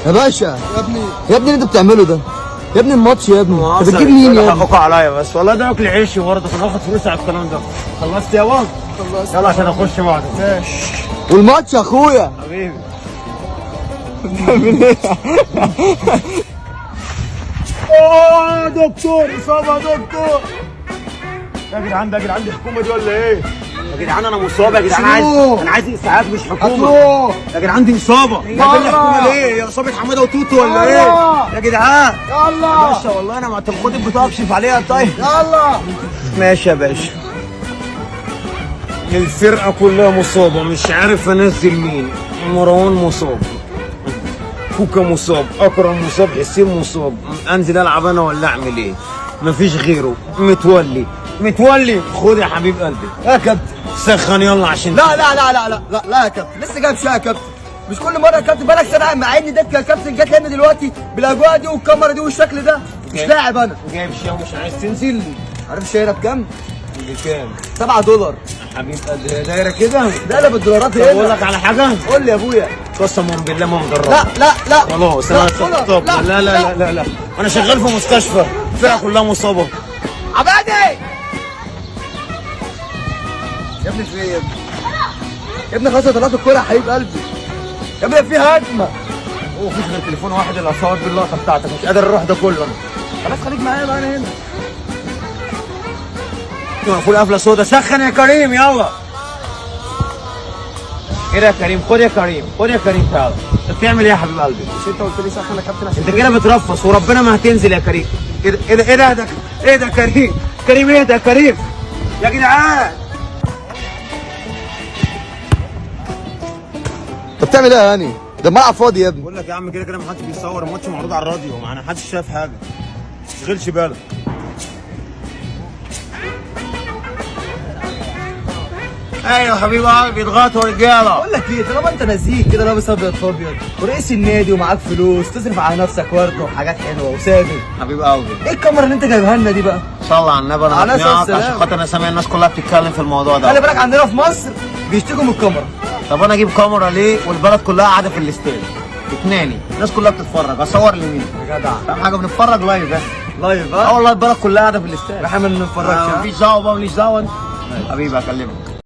يا باشا يا ابني، يا ابني اللي انت بتعمله ده يا ابني، الماتش يا ابني، انت بتجيب مين يا ابني؟ حقكوا عليا بس والله، ده اكل عيشي برضه، كنت باخد فلوس على الكلام ده. خلصت يابا؟ خلصت. يلا عشان اخش بعده. ماشي. والماتش يا اخويا. حبيبي. بتعمل ايه؟ اوه دكتور، اصابه يا دكتور. يا جدعان ده، يا جدعان دي حكومة دي ولا ايه؟ يا جدعان انا مصاب يا جدعان، عايز، انا عايز اسعاف مش حكومة. هاتوه. يا جدعان دي اصابه. جايبين لي حكومة ليه؟ يا اصابه حمادة وتوتو ولا ايه؟ يا جدعان يلا. يا باشا والله انا ما، طب خد البطاقة اكشف عليها. طيب يلا. ماشي يا باشا. الفرقة كلها مصابة، مش عارف انزل مين. مروان مصاب، كوكا مصاب، اكرم مصاب، حسين مصاب. انزل العب انا ولا اعمل ايه؟ مفيش غيره. متولي، متولي، خد يا حبيب قلبي. يا كابتن. سخن يلا عشان لا لا لا لا لا لا لا يا كابتن، لسه جايب شوية يا كابتن. مش كل مرة يا كابتن، بالك سنة مع اني دكه يا كابتن، جت لنا دلوقتي بالاجواء دي والكاميرا دي والشكل ده، مش لاعب انا. جايب شيء ومش عايز تنزل؟ عارف الشهيرة بكام؟ بكام؟ $7. حبيب قلبي، هي دايرة كده؟ ده لا، بالدولارات طب اقول هنا. لك على حاجة؟ قول لي يا ابويا. قسما بالله ما مجرب. لا لا لا. خلاص انا لا. طب لا لا لا لا لا، انا شغال في مستشفى، الفرقة كلها مصابه. عبادي يا ابني، في ايه يا ابني؟ يا ابني خلاص أنا طلعت الكورة يا حبيب قلبي. يا ابني في هجمة. هو مفيش غير تليفون واحد اللي هصور بيه اللقطة بتاعتك، مش قادر اروح ده كله انا. خلاص خليك معايا بقى، انا هنا. مقفول قفله سودا. سخن يا كريم يلا. ايه ده يا كريم؟ خد يا كريم، خد يا كريم، تعالى. انت بتعمل ايه يا حبيب قلبي؟ مش انت قلت لي سخن يا كابتن عشان انت كده بترفس وربنا ما هتنزل يا كريم. ايه ده؟ ايه ده؟ ايه ده؟ ده ايه ده كريم؟ كريم ايه ده يا كريم؟ يا جدعان. انت بتعمل ايه يا هاني؟ ده الملعب فاضي يا ابني. بقول لك يا عم، كده كده ما حدش بيصور الماتش، معروض على الراديو، ما حدش شايف حاجة. ما تشغلش بالك. ايوه حبيب قلبي، اضغطوا يا رجاله. بقول لك ايه، طالما انت نزيه كده لابس ابيض في ابيض ورئيس النادي ومعاك فلوس تصرف على نفسك ورده وحاجات حلوة وسابق، حبيب قلبي. ايه الكاميرا اللي انت جايبها لنا دي بقى؟ صلى على النبي. انا عليه الصلاة هقنعك عشان والسلام. خاطر انا سامع الناس كلها بتتكلم في الموضوع خلي ده. بالك عندنا في مصر بيشتكوا من الكاميرا. طب انا اجيب كاميرا ليه والبلد كلها قاعدة في الاستاد؟ اتناني الناس كلها بتتفرج، اصور لمين؟ يا جدع. فاهم حاجة؟ بنتفرج live احنا. live اه ها؟ والله البلد كلها قاعدة في الاستاد. احنا ما بنتفرجش. ها؟ مفيش دعوه بقى، ماليش دعوه. حبيبي اكلمك.